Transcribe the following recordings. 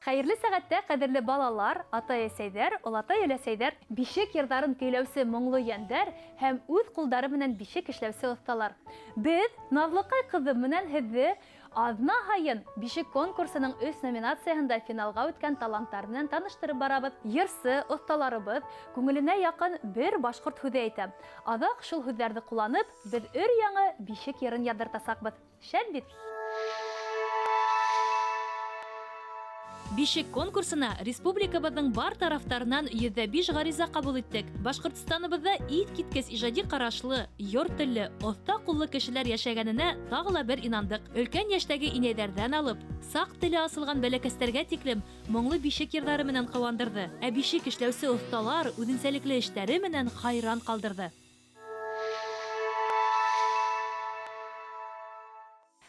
Хәерле сәгатьтә, кадерле балалар, атай-әсәйҙәр, олатай-өләсәйҙәр, бишек йырҙарын көйләүсе моңло йәндәр һәм үҙ ҡулдары менән бишек эшләүсе оҫталар. Беҙ Наҙлыҡай ҡыҙым менән һеҙҙе аҙна һайын бишек конкурсының өс номинацияһында финалға үткән таланттар менән таныштырып барабыҙ. Йырсы оҫталарыбыҙ күңеленә яҡын бер башҡорт һүҙе әйтә. Аҙаҡ шул һүҙҙәрҙе ҡулланып, беҙ өр-яңы бишек йырын яҙҙыртасаҡбыҙ. Шәп бит! Бишек конкурсына республикабыҙҙың бар тарафтарынан 105 ғариза ҡабул иттек. Башҡортостаныбыҙҙа иҫ киткес ижади ҡарашлы, йор телле, оҫта ҡуллы кешеләр йәшәгәненә тағы ла бер инандыҡ. Өлкән йәштәге инәйҙәрҙән алып, саҡ теле асылған бәләкәстәргә тиклем моңло бишек йырҙары менән ҡыуандырҙы. Ә бишек эшләүсе оҫталар үҙенсәлекле эштәре менән хайран ҡалдырҙы.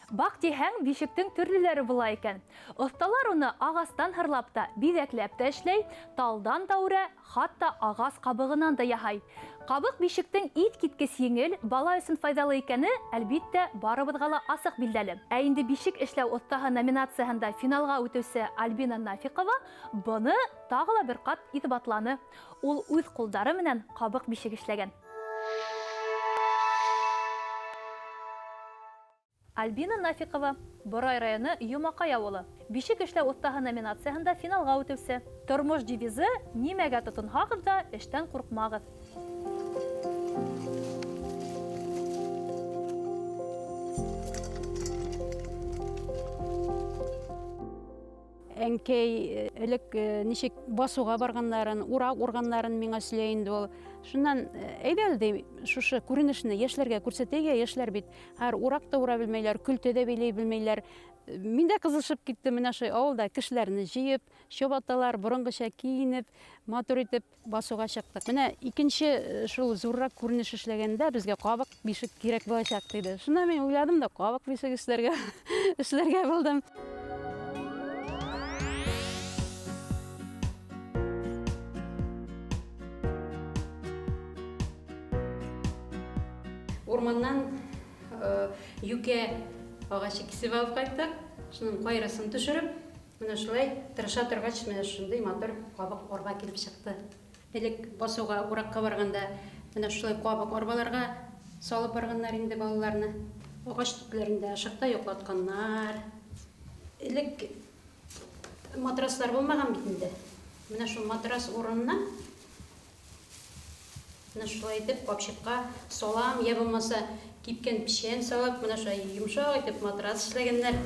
Баҡ тиһәң, бишектең төрлөләре була икән. Оҫталар уны ағастан һырлап та, биҙәкләп тә эшләй, талдан да үрә, хатта ағас ҡабығынан да яһай. Ҡабыҡ бишектең иҫ киткес еңел, бала өсөн файҙалы икәне, әлбиттә, барыбыҙға ла асыҡ билдәле. Ә инде бишек эшләү оҫтаһы номинацияһында финалға үтеүсе Альбина Нафиҡова быны тағы ла бер ҡат иҫбатланы. Ул үҙ ҡулдары менән ҡабыҡ бишек эшләгән. Альбина Нафиҡова, Борай районы Йомаҡай ауылы. Бишек эшләү оҫтаһы номинацияһында финалға үтеүсе. Тормош девизы: нимәгә тотонһағыҙ ҙа, эштән ҡурҡмағыҙ. Әнкәй элек нисек басыуға барғандарын, ураҡ урғандарын миңа сөйләй инде ул. Шуннан әйҙә әле, ти, шушы күренешне йәшләргә күрсәтәйек, йәшләр бит һәр ураҡ та ура белмәйләр, көлтә дә бәйләй белмәйләр. Мин дә ҡыҙышып киттем, менә шул ауылда кешеләрне җыйып, чабаталар, борынғыса киенеп, матур итеп басыуға сыҡтыҡ. Менә икенче шул зуррак күренеш эшләгәндә безгә ҡабыҡ бишек кирәк булачак, диде. Шунда мин уйладым да, ҡабыҡ бишек эшләргә эшләргә булдым. Урманнан юкә агачы кисеп алып кайттык. Шуның кайрысын төшереп, менә шулай тырыша торгач, менә шундый матур кабык арба килеп чыкты. Элек басуга уракка барганда менә шулай кабык арбаларга салып барганнар инде балаларны. Агач төпләрендә ышыкта йоклатканнар. Элек матраслар булмаган бит инде. Менә шул матрас урынына менә шулай итеп капчыкка салам, я булмаса кипкән печән салып, менә шулай йомшак итеп матрас эшләгәннәр.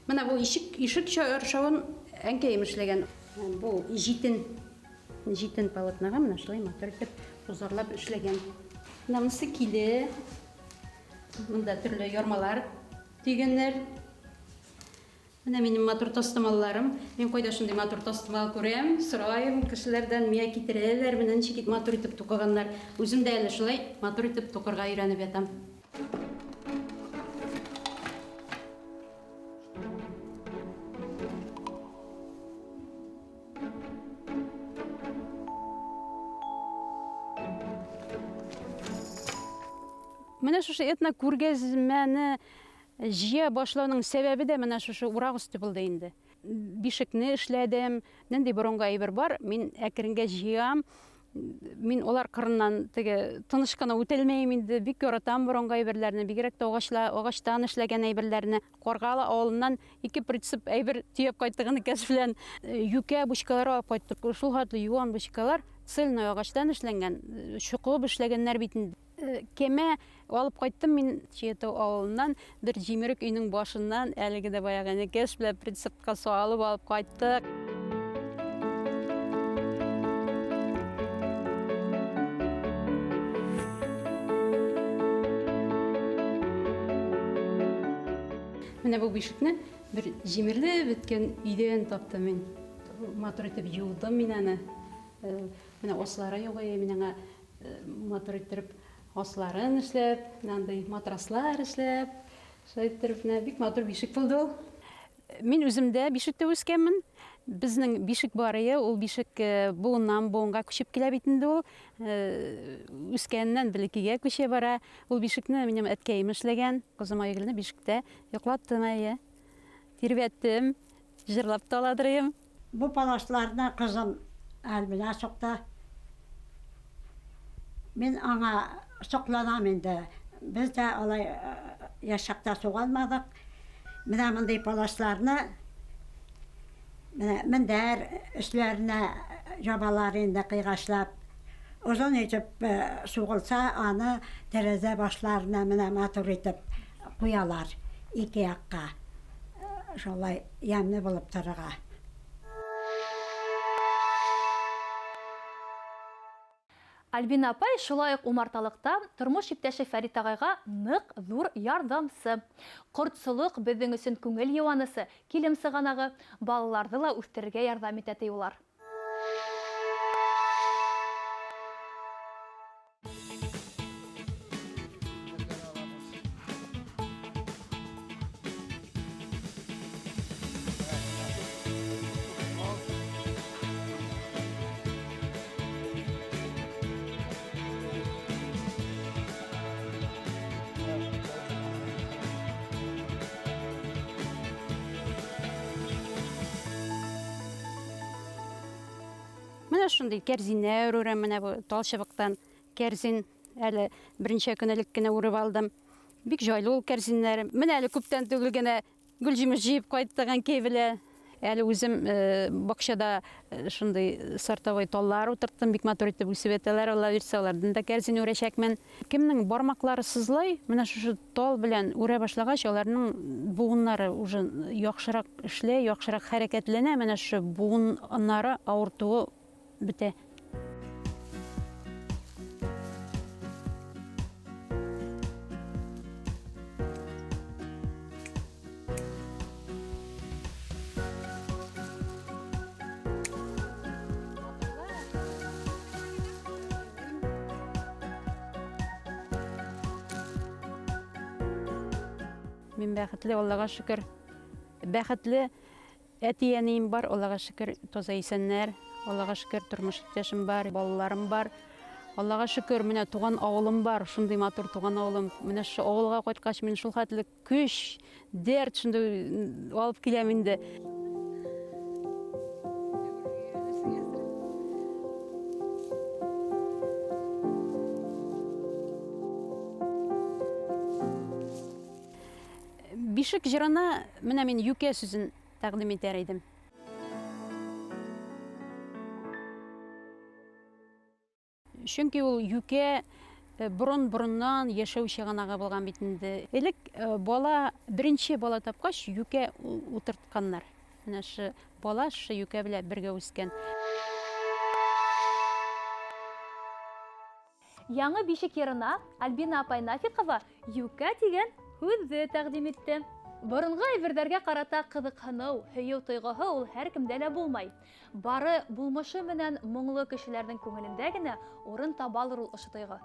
Менә бу ишек, ишек чаршавын әнкәем эшләгән. Бу җитен, җитен полотнага менә шулай матур итеп озарлап эшләгән. Менә монысы киле. Монда төрле ярмалар төйгәннәр. Менә минем матур тастымалларым. Мин кайда шундый матур тастымал күрәм, сорайым кешеләрдән, миңа китерәләр, менә ничек итеп матур итеп тукыганнар. Үзем дә әле шулай матур итеп тукырга өйрәнеп ятам. Менә шушы этнокүргәзмәне җыя башлауның сәбәбе дә менә шушы урак өсте булды инде. Бишекне эшләдем, нинди борынгы әйбер бар, мин әкренгә җыям. Мин алар кырыннан теге тыныч кына үтәлмәем инде, бик яратам борынгы әйберләрне, бигрәк тә агачла, агачтан эшләгән әйберләрне. Каргалы авылыннан ике прицеп әйбер төяп кайттык энекәш белән. Юкә бочкалар алып кайттык. Шул хәтле юан бочкалар, цельный агачтан эшләнгән, чокып эшләгәннәр бит инде. Кәмә алып кайттым мин Чиятау авылыннан, бер җимерек өйнең башыннан, әлеге дә баягы энекәш белән прицепка салып алып кайттык. Менә бу бишекне бер җимерелеп беткән өйдән таптым мин. Матур итеп юдым мин аны. Менә аслары юк иде, мин аңа матур иттереп асларын эшләп, менә андый матраслар эшләп, шулай иттереп, менә бик матур бишек булды ул. Мин үзем дә бишектә үскәнмен. Безнең бишек бар ие, ул бишек буыннан буынга күчеп килә бит инде ул. Үскәннән бәләкәйгә күчә бара. Ул бишекне минем әткәем эшләгән. Кызым Айгөлне бишектә йоклаттым әйе. Тирбәттем, җырлап та аладыр идем. Бу паласларны кызым Альбина сукты. Мин аңа сокланам инде. Без дә алай яшь чакта суга алмадык. Менә мондый паласларны менә мендәр өсләренә ябалар инде кыйгачлап. Озын итеп сугылса, аны тәрәзә башларына менә матур итеп куялар ике якка. Шулай ямьле булып торырга. Альбина апай шулай ук умарталыкта тормыш иптәше Фәрит агайга нык зур ярдәмче. Кортчылык безнең өчен күңел юанысы, килем сыганагы, балаларны ла үстерергә ярдәм итә, ди улар. Менә шундый кәрзиннәр үрәм, менә бу тал чыбыктан кәрзин әле берничә көн элек кенә үреп алдым. Бик җайлы ул кәрзиннәр. Менә әле күптән түгел генә гөлҗимеш җыеп кайттык әнкәй белән. Әле үзем бакчада шундый сортовой таллар утырттым, бик матур итеп үсеп яталар, Алла бирсә, алардан да кәрзин үрәчәкмен. Кемнең бармаклары сызлый, менә шушы тал белән үрә башлагач, аларның буыннары уже яхшырак эшләй, яхшырак хәрәкәтләнә, менә шушы буыннары авыртуы бетә. Мин бәхетле, Аллага шөкер. Бәхетле әти-әнием бар, Аллага шөкер, таза исәннәр. Аллага шөкер, тормыш иптәшем бар, балаларым бар. Аллага шөкер, менә туган авылым бар, шундый матур туган авылым. Менә шушы авылга кайткач, мин шул хәтле көч, дәрт шундый алып киләм инде. Бишек җырына менә мин юкә сүзен тәкъдим итәр идем. Чөнки ул юкә борын-борыннан яшәү чыганагы булган бит инде. Элек бала, беренче бала тапкач, юкә утыртканнар. Менә шы бала шы юкә белән бергә үскән. Яңы бишек йырына Альбина апай Нафикова юкә дигән һүҙҙе тәҡдим итте. Боронғо әйберҙәргә ҡарата ҡыҙыҡһыныу, һөйөү тойғоһо ул һәр кемдә лә булмай. Бары булмышы менән моңло кешеләрҙең күңелендә генә урын табалыр ул ошо тойғо.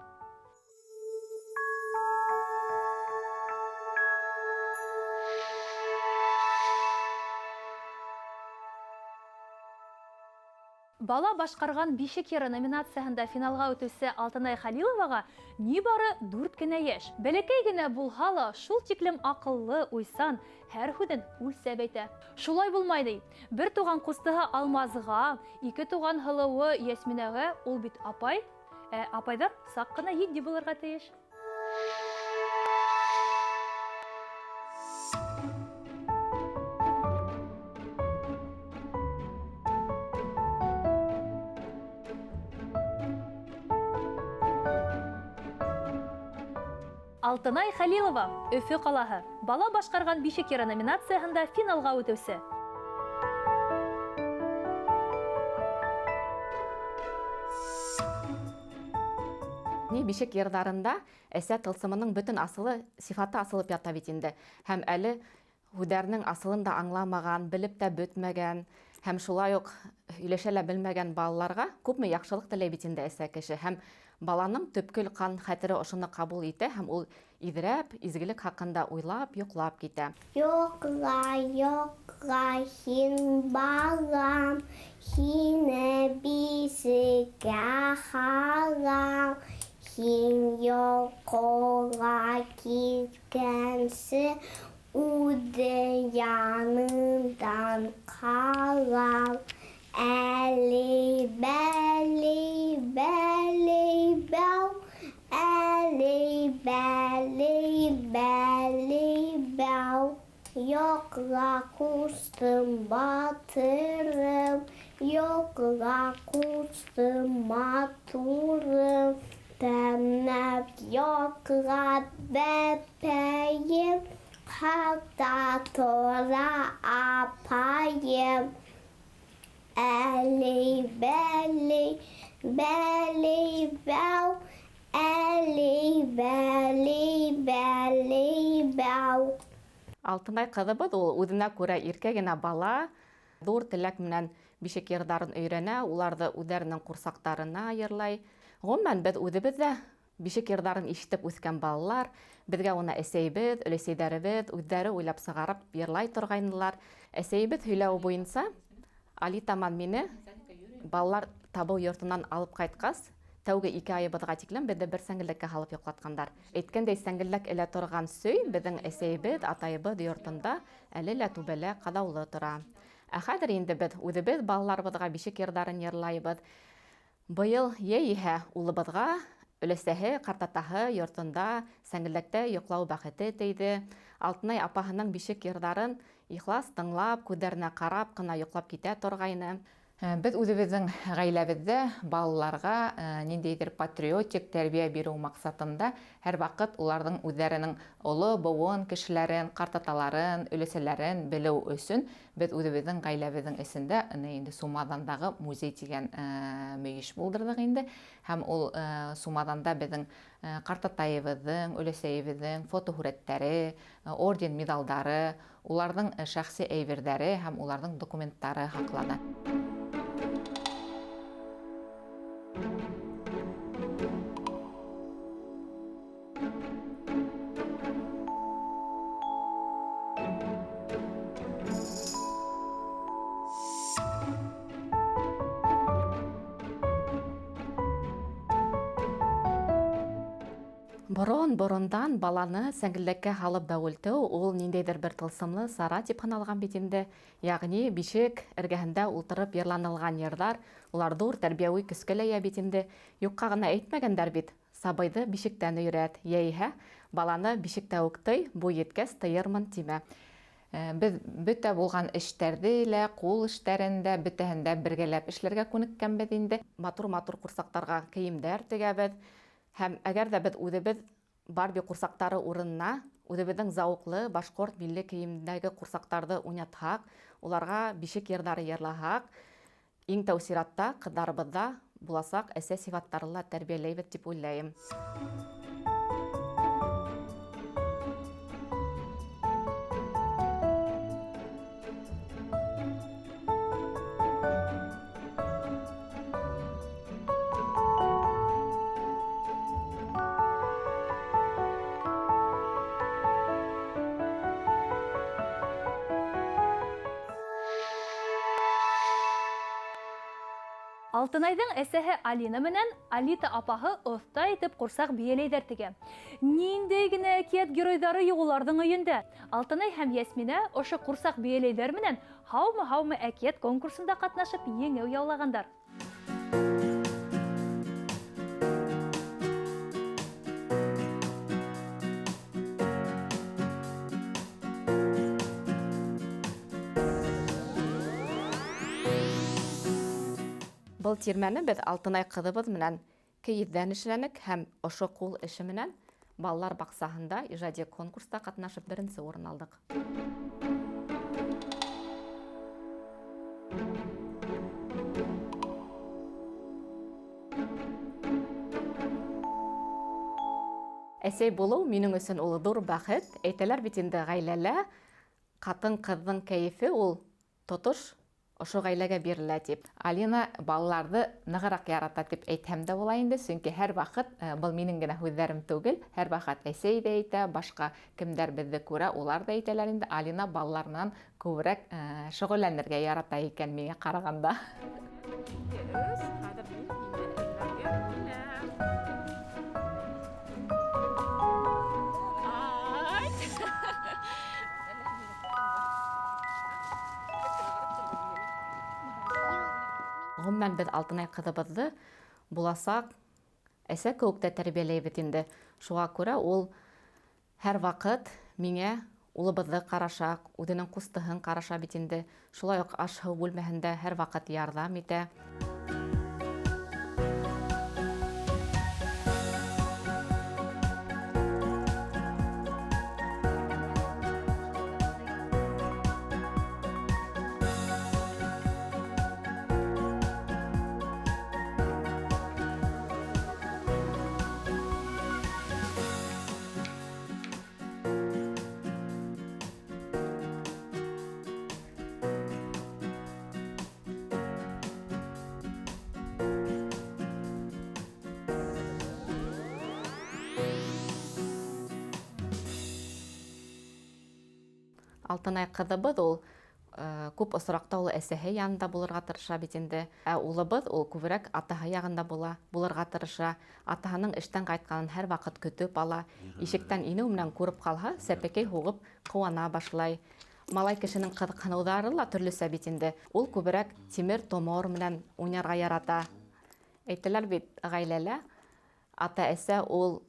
Бала башҡарған бишек йыры номинацияһында финалға үтеүсе Алтынай Хәлиловаға ни бары 4 кенә йәш. Бәләкәй генә булһа ла, шул тиклем аҡыллы, уйсан, һәр һүҙен үлсәп әйтә. Шулай булмай ди. Бер туған ҡустыһы Алмазға, ике туған һылыуы Йәсминәгә ул бит апай. Ә апайҙар саҡ ҡына етди булырға тейеш. Алтынай Хәлилова, Өфө ҡалаһы. Бала башҡарған бишек йыры номинацияһында финалға үтеүсе. Ни бишек йырҙарында әсә тылсымының бөтөн асылы, сифаты асылып ята бит инде. Һәм әле һүҙҙәренең асылын да аңламаған, белеп тә бөтмәгән. Һәм шулай уҡ һөйләшә лә белмәгән балаларға күпме яҡшылыҡ теләй бит инде әсә кеше. Һәм баланың төпкөл ҡан хәтере ошоно ҡабул итә һәм ул иҙрәп, изгелек хаҡында уйлап, йоҡлап китә. Йоҡла, йоҡла һин, балам, һине бисеккә һалам. Һин йоҡоға киткәнсе, үҙе яныңдан ҡалам. Әлей, бәлей, бәлей, бәү, әлей, бәлей, бәлей, бәү. Йоҡла, ҡустым, батырым, йоҡла, ҡустым, матурым. Тәмләп йоҡла, бәпәйем, ҡалта тора апайым. Әлей, бәлей, бәлей, бәү, әлей, бәлей, бәлей, бәү. Алтынай ҡыҙыбыҙ ул үҙенә күрә иркә генә бала, ҙур теләк менән бишек йырҙарын өйрәнә, уларҙы үҙҙәренең ҡурсаҡтарына йырлай. Ғөмүмән, беҙ үҙебеҙ ҙә бишек йырҙарын ишетеп үҫкән балалар, беҙгә уны әсәйебеҙ, өләсәйҙәребеҙ үҙҙәре уйлап сығарып йырлай торғайнылар. Әсәйебеҙ һөйләүе буйынса Алитаман мине балалар табыу йортонан алып ҡайтҡас, тәүге 2 айыбыҙға тиклем беҙҙе бер сәңгелдәккә һалып йоҡлатҡандар. Әйткәндәй, сәңгелдәк элә торған сөй беҙҙең әсәйебеҙ, атайыбыҙ йортонда әле лә түбәлә ҡаҙаулы тора. Ә хәҙер инде беҙ үҙебеҙ балаларыбыҙға бишек йырҙарын йырлайбыҙ. Быйыл йәй иһә улыбыҙға өләсәһе, ҡартатаһы йортонда сәңгелдәктә йоҡлау бәхете тейҙе. Алтынай апаһының бишек йырҙарын ихлас тыңлап, күҙҙәренә ҡарап ҡына йоҡлап китә торғайны. Беҙ үҙебеҙҙең ғаиләбеҙҙә балаларға ниндәйҙер патриотик тәрбиә биреү маҡсатында һәр ваҡыт уларҙың үҙҙәренең оло быуын кешеләрен, ҡартаталарын, өләсәләрен белеү өсөн беҙ үҙебеҙҙең ғаиләбеҙҙең эсендә инде Сумаҙандағы музей тигән мөйөш булдырҙыҡ инде. Һәм ул Сумаҙанда беҙҙең ҡартатайыбыҙҙың, өләсәйебеҙҙең фотоһүрәттәре, орден, медалдары, уларҙың шәхси әйберҙәре һәм уларҙың документтары һаҡлана. Борон-борондан баланы сәңгелдәккә һалып бәүелтеү ул ниндәйҙер бер тылсымлы сара тип һаналған бит инде. Йәғни бишек эргәһендә ултырып йырланылған йырҙар, улар ҙур тәрбиәүи көскә лә эйә бит инде. Юҡҡа ғына әйтмәгәндәр бит, сабыйҙы бишектән өйрәт, йәиһә баланы бишектә үк тый, буй еткәс тыйырмын тимә. Беҙ бөтә булған эштәрҙе лә, ҡул эштәрен дә, бөтәһен дә бергәләп эшләргә күнеккәнбеҙ инде. Матур-матур ҡурсаҡтарға кейемдәр тегәбеҙ. Һәм әгәр ҙә беҙ үҙебеҙ Барби ҡурсаҡтары урынына үҙебеҙҙең зауыҡлы башҡорт милли кейемдәге ҡурсаҡтарҙы уйнатһаҡ, уларға бишек йырҙары йырлаһаҡ, иң тәү сиратта ҡыҙҙарыбыҙҙа буласаҡ әсә сифаттары ла тәрбиәләйбеҙ тип уйлайым. Алтынайҙың әсәһе Алина менән Алита апаһы оҫта итеп ҡурсаҡ бейәләйҙәр тегә. Ниндәй генә әкиәт геройҙары юҡ уларҙың өйөндә. Алтынай һәм Йәсминә ошо ҡурсаҡ бейәләйҙәр менән һаумы-һаумы әкиәт конкурсында ҡатнашып еңеү яулағандар. Был тирмәне беҙ Алтынай ҡыҙыбыҙ менән кейеҙҙән эшләнек һәм ошо ҡул эше менән балалар баҡсаһында ижади конкурста ҡатнашып беренсе урын алдыҡ. Әсәй булыу минең өсөн ул ҙур бәхет. Әйтәләр бит инде, ғаиләлә ҡатын-ҡыҙҙың кәйефе ул тотош ошо ғаиләгә бирелә тип. Алина балаларҙы нығыраҡ ярата тип әйтһәм дә була инде, сөнки һәр ваҡыт, был минең генә һүҙҙәрем түгел, һәр ваҡыт әсәй ҙә әйтә, башҡа кемдәр беҙҙе күрә, улар ҙа әйтәләр инде, Алина балалар менән күберәк шөғөлләнергә ярата икән миңә ҡарағанда. Ғөмүмән, беҙ Алтынай ҡыҙыбыҙҙы буласаҡ әсә кеүек тә тәрбиәләйбеҙ инде. Шуға күрә ул һәр ваҡыт миңә улыбыҙҙы ҡараша, үҙенең ҡустыһын ҡараша бит инде. Шулай уҡ аш-һыу бүлмәһендә һәр ваҡыт ярҙам итә. Алтынай ҡыҙыбыҙ ул күп осраҡта ул әсәһе янында булырға тырыша бит инде. Ә улыбыҙ ул күберәк атаһы яғында булырға тырыша. Атаһының эштән ҡайтҡанын һәр ваҡыт көтөп ала. Ишектән инеү менән күреп ҡалһа, сәпәкәй һуғып ҡыуана башлай. Малай кешенең ҡыҙыҡһыныуҙары ла төрлөсә бит инде. Ул күберәк тимер-томор менән уйнарға ярата. Әйтәләр бит ғаиләлә, ата-әсә ул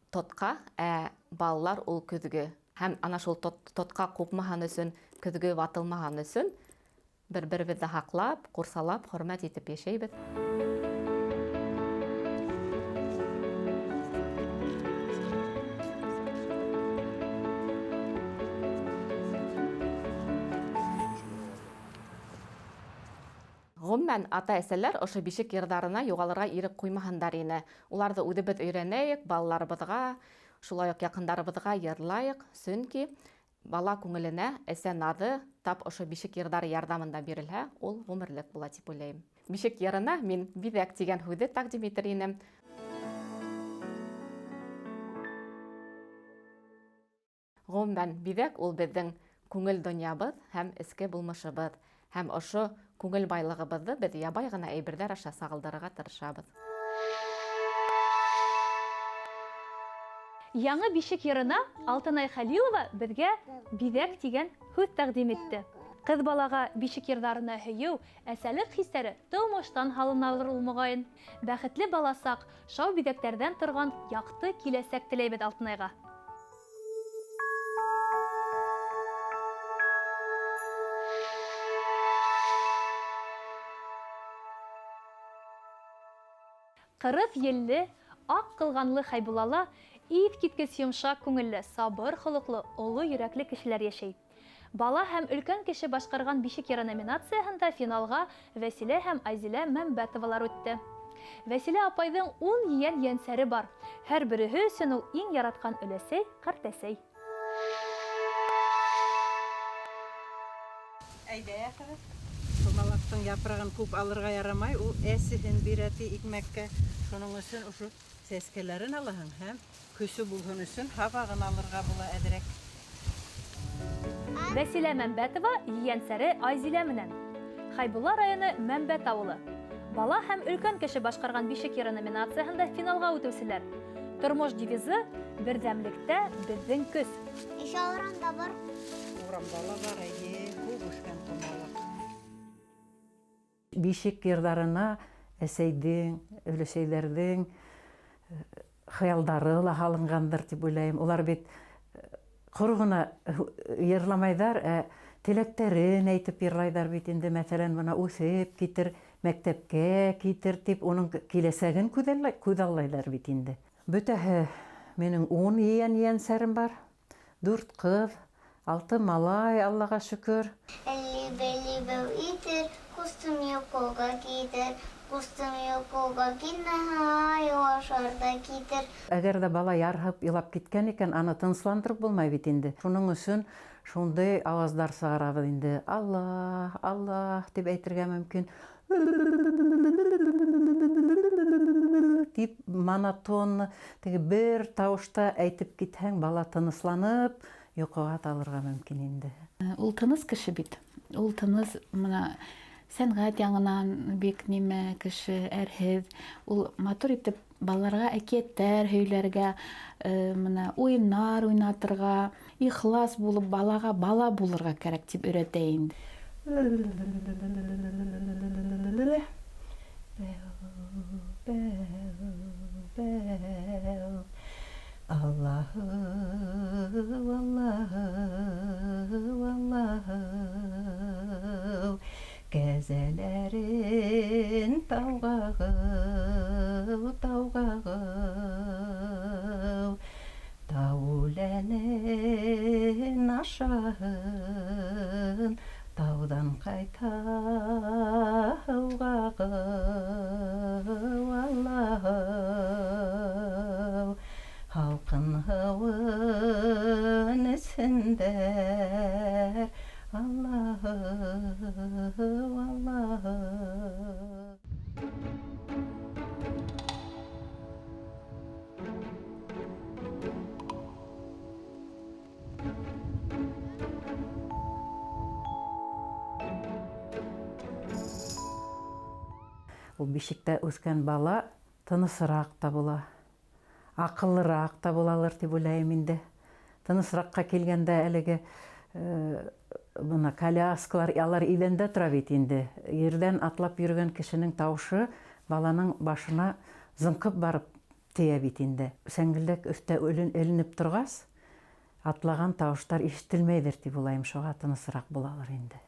тотҡа, ә балалар ул көҙгө. Һәм ана шул тотҡа ҡупмаһан өсөн, көҙгө ватылмаһан өсөн бер-беребеҙҙе һаҡлап, ҡурсалап, хөрмәт итеп йәшәйбеҙ. Ғөмүмән, ата-әсәләр ошо бишек йырҙарына юғалырға ирек ҡуймаһындар ине. Уларҙы үҙебеҙ өйрәнәйек, балаларыбыҙға, шулай уҡ яҡындарыбыҙға йырлайыҡ, сөнки бала күңеленә әсә наҙы тап ошо бишек йырҙары ярҙамында бирелһә, ул ғүмерлек була тип уйлайым. Бишек йырына мин биҙәк тигән һүҙҙе тәҡдим итер инем. Ғөмүмән, биҙәк ул беҙҙең күңел донъябыҙ һәм эске булмышыбыҙ. Һәм ошо күңел байлығыбыҙҙы беҙ ябай ғына әйберҙәр аша сағылдырырға тырышабыҙ. Яңы бишек йырына Алтынай Хәлилова беҙгә биҙәк тигән һүҙ тәҡдим итте. Ҡыҙ балаға бишек йырҙарына һөйөү, әсәлек хистәре тыумыштан һалыналыр ул моғайын. Бәхетле баласаҡ, шау биҙәктәрҙән торған яҡты киләсәк теләйбеҙ Алтынайға. Ҡырыҫ елле, аҡ ҡылғанлы Хәйбуллала иҫ киткес йомшаҡ күңелле, сабыр холоҡло, оло йөрәкле кешеләр йәшәй. Бала һәм өлкән кеше башҡарған бишек йыры номинацияһында финалға Вәсилә һәм Айзилә Мәмбәтовалар үтте. Вәсилә апайҙың 10 ейән ейәнсәре бар. Һәр береһе өсөн ул иң яратҡан өләсәй, ҡартәсәй. Әйҙә, ҡыҙым. Тумалаҡтың япрағын күп алырға ярамай, ул әсеһен бирә ти икмәккә. Шуның өсөн ошо сәскәләрен алаһың һәм көсө булһын өсөн һабағын алырға була әҙерәк. Вәсилә Мәмбәтова ейәнсәре Айзилә менән. Хәйбулла районы Мәмбәт ауылы. Бала һәм өлкән кеше башҡарған бишек йыры номинацияһында финалға үтеүселәр. Тормош девизы берҙәмлектә беҙҙең көс. Ишә урамда бар. Урамда ла бар, әйе, күп үҫкән тумалаҡ. Бишек йырҙарына әсәйҙең, өләсәйҙәрҙең хыялдары ла һалынғандыр тип уйлайым. Улар бит ҡоро ғына йырламайҙар, ә теләктәрен әйтеп йырлайҙар бит инде. Мәҫәлән, бына үҫеп китер, мәктәпкә китер тип уның киләсәген күҙаллайҙар бит инде. Бөтәһе минең 10 ейән ейәнсәрем бар, 4 ҡыҙ, 6 малай, Аллаға шөкөр. Әлли-бәлли бәү итер, ҡустым йоҡоға китер, ҡустым йоҡоға китмәһә, ай ашар ҙа китер. Әгәр ҙә бала ярһып илап киткән икән, аны тынысландырып булмай бит инде. Шуның өсөн Шундый авазлар сығарабыҙ инде. Аллаһ, Аллаһ дип әйтергә мөмкин. Дип монотонно теге бер тавышта әйтеп китһәң, бала тынысланып йокыга талырга мөмкин инде. Ул тыныс кеше бит. Ул тыныс, менә сәнгать яңынан бик нимә кеше, әрһеҙ. Ул матур итеп балаларға әкиәттәр һөйләргә, менә уйыннар уйнатырға, ихлас булып балаға бала булырға кәрәк тип өйрәтә инде. Бәү, бәү, Аллаһу, Аллаһу, Аллаһу, Кәзәләрен тауғағыу, тауғағыу, Тау үләнен ашаһын, Тауҙан ҡайта һыуғағыу, Аллаһыу, Һалҡын һыуын эсһендәр, Аллаһыу, Аллаһыу. Ул бишектә үҫкән бала тынысыраҡ та була, аҡыллыраҡ та булалыр тип уйлайым инде. Тынысыраҡҡа килгәндә әлеге бына коляскалар, алар иҙәндә тора бит инде. Ерҙән атлап йөрөгән кешенең тауышы баланың башына зыңҡып барып тейә бит инде. Сәңгелдәк өҫтә эленеп торғас, атлаған тауыштар ишетелмәйҙер тип уйлайым, шуға тынысыраҡ булалыр инде.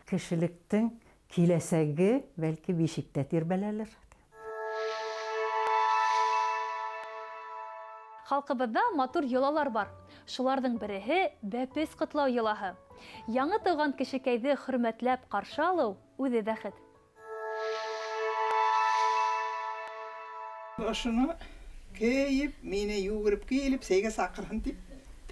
Кешелектең киләсәге бәлки бишектә тирбәләлер. Халҡыбыҙҙа матур йолалар бар. Шуларҙың береһе бәпес ҡотлау йолаһы. Яңы тыуған кешекәйҙе хөрмәтләп ҡаршы алыу үҙе бәхет. Ошоно кейеп, мине йүгереп килеп, сәйгә саҡырһын тип.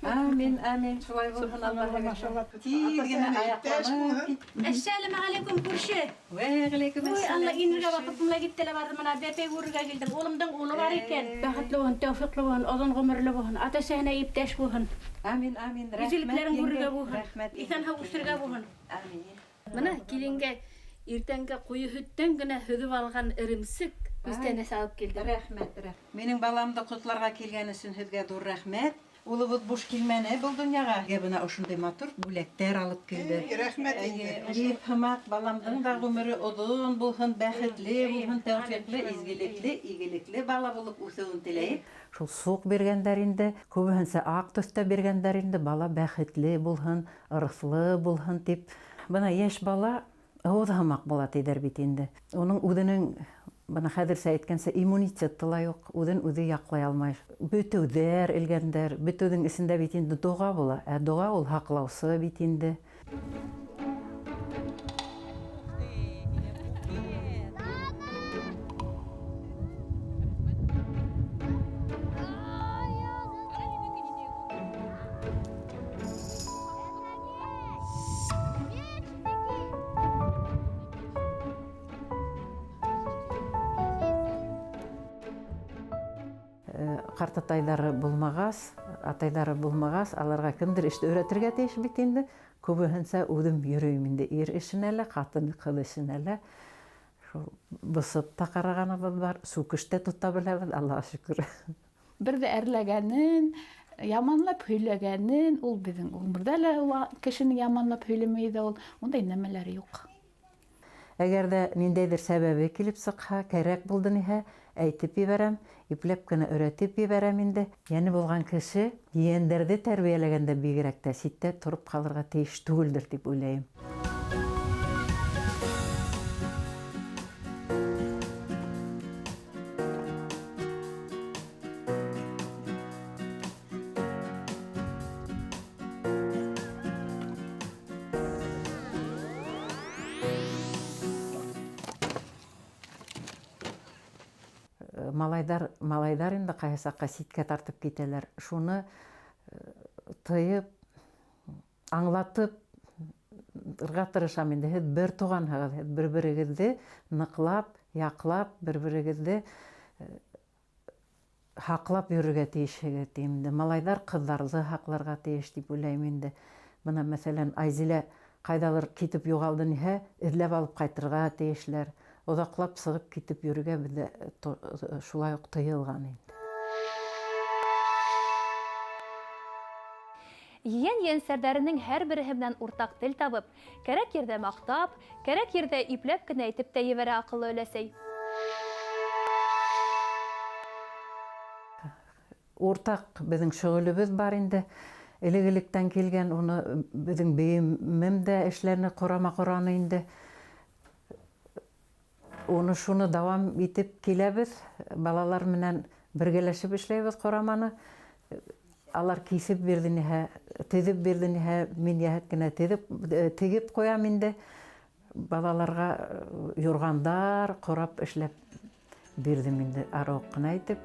Амин, амин. Шулай булһын, Аллаһ Машалла. Тиҙ генә аяҡланып кит. Әссәләмә алейкум, күрше. Вә алейкум Ой, әссәләм, Алла, инергә күрше. ваҡытым ла китте лә барҙы, мына бәпәй күрергә килдем. Улымдың улы бар икән. Бәхетле булһын, тәүфиҡле булһын, оҙон ғүмерле булһын, ата-әсәһенә иптәш булһын. Амин, амин. Рәхмәт, Изгелекләрен еңгә. күрергә булһын. Рәхмәт. Иҫән-һау үҫергә булһын. Амин. Мына киленгә иртәнге ҡуйы һөттән генә һөҙөп алған эремсек күстәнәс алып килдем. Рәхмәт, рәхмәт. Минең баламды ҡотларға килгән өсөн һеҙгә ҙур рәхмәт. Улыбыҙ буш килмәне был донъяға. Һеҙгә бына ошондай матур бүләктәр алып килде. Эй, рәхмәт инде. Дип һымаҡ баламдың да ғүмере оҙон булһын, бәхетле булһын, тәүфиҡле, изгелекле, игелекле бала булып үҫеүен теләйем. Шул суҡ биргәндәр инде, күбеһенсә аҡ төҫтә биргәндәр инде, бала бәхетле булһын, ырыҫлы булһын тип. Бына йәш бала ауыҙ һымаҡ була тиҙәр бит инде. Уның үҙенең, бына хәҙерсә әйткәнсә, иммунитеты ла юҡ, үҙен үҙе яҡлай алмай. Бөтөүҙәр элгәндәр, бөтөүҙең эсендә бит инде доға була. Ә доға ул һаҡлаусы бит инде. Ҡартатайҙары булмағас, атайҙары булмағас, аларға кемдер эште өйрәтергә тейеш бит инде. Күбеһенсә үҙем йөрөйөм инде, ир эшенә лә, ҡатын ҡыҙ эшенә лә. Шул бысып та ҡарағаныбыҙ бар, сүкеш тә тота беләбеҙ, Аллаға шөкөр. Бер ҙә әрләгәнен, яманлап һөйләгәнен, ул беҙҙең ғүмерҙә лә ул кешене яманлап һөйләмәй ҙә ул, ундай нәмәләр юҡ. Әгәр ҙә ниндәйҙер сәбәбе килеп сыҡһа, кәрәк булды ниһә, әйтеп ебәрәм, ипләп кенә өйрәтеп ебәрәм инде. Йәне булған кеше ейәндәрҙе тәрбиәләгәндә бигерәк тә ситтә тороп ҡалырға тейеш түгелдер тип уйлайым. Малайҙар, малайҙар инде ҡайһы саҡҡа ситкә тартып китәләр. Шуны тыйып, Аңлатып рга тырышам инде, һеҙ бер туғанһығыҙ, һеҙ бер-берегеҙҙе ныҡлап, яҡлап, бер-берегеҙҙе һаҡлап йөрөргә тейешһегеҙ, тием инде. Малайҙар ҡыҙҙарҙы һаҡларға тейеш тип уйлайым инде. Бына, мәҫәлән, Айзилә ҡайҙалыр китеп юғалды ниһә, эҙләп алып ҡайтырға тейешләр. Оҙаҡлап сығып китеп йөрөргә беҙҙә шулай уҡ тыйылған инде. Ейән-ейәнсәрҙәренең һәр береһе менән уртаҡ тел табып, кәрәк ерҙә маҡтап, кәрәк ерҙә ипләп кенә әйтеп тә ебәрә аҡыллы өләсәй. Уртаҡ беҙҙең шөғөлөбөҙ бар инде. Элек-электән килгән, уны беҙҙең бейемем дә эшләне, ҡорама ҡораны инде. Уны шуны дауам итеп киләбеҙ. Балалар менән бергәләшеп эшләйбеҙ ҡораманы. Алар киҫеп бирҙе ниһә, теҙеп бирҙе ниһә, мин йәһәт кенә теҙеп, тегеп ҡуям инде. Балаларға юрғандар ҡорап эшләп бирҙем инде, арыуыҡ ҡына итеп.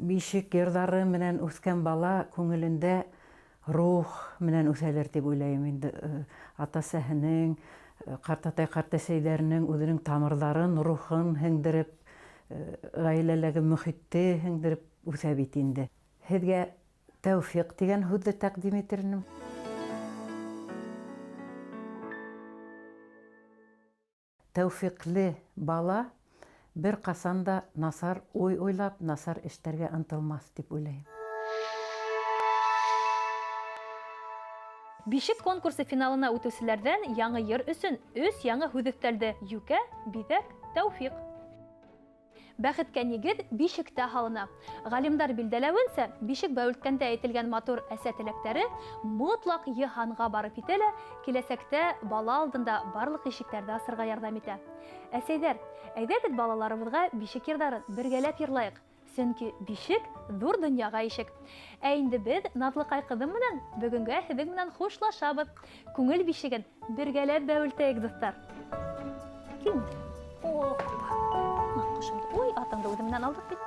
Бишек йырҙары менән үҫкән бала күңелендә рух менән үҫәлер тип уйлайым инде. Ата-әсәһенең, ҡартатай-ҡартәсәйҙәренең үҙенең тамырҙарын, рухын һеңдереп, ғаиләләге мөхитте һеңдереп үҫә бит инде. Һеҙгә тәүфиҡ тигән һүҙҙе тәҡдим итер инем. Тәүфиҡле бала бер ҡасан да насар уй уйлап, насар эштәргә ынтылмаҫ тип уйлайым. Бишек конкурсы финалына үтеүселәрҙән яңы йыр өсөн өс яңы һүҙ өҫтәлде. Йүкә, биҙәк, тәүфиҡ. Бәхеткә нигеҙ бишектә һалына. Ғалимдар билдәләүенсә, бишек бәүелткәндә әйтелгән матур әсә теләктәре мотлаҡ йыһанға барып етә лә, киләсәктә бала алдында барлыҡ ишектәрҙе асырға ярҙам итә. Әсәйҙәр, әйҙәгеҙ балаларыбыҙға бишек йырҙарын бергәләп йырлайыҡ. Сөнки бишек ҙур донъяға ишек. Ә инде беҙ Наҙлыҡай ҡыҙым менән бөгөнгә һеҙҙең менән хушлашабыҙ. Күңел бишеген бергәләп бәүелтәйек, дуҫтар. Кил. Ой, атыңды үҙем менән алдыҡ бит.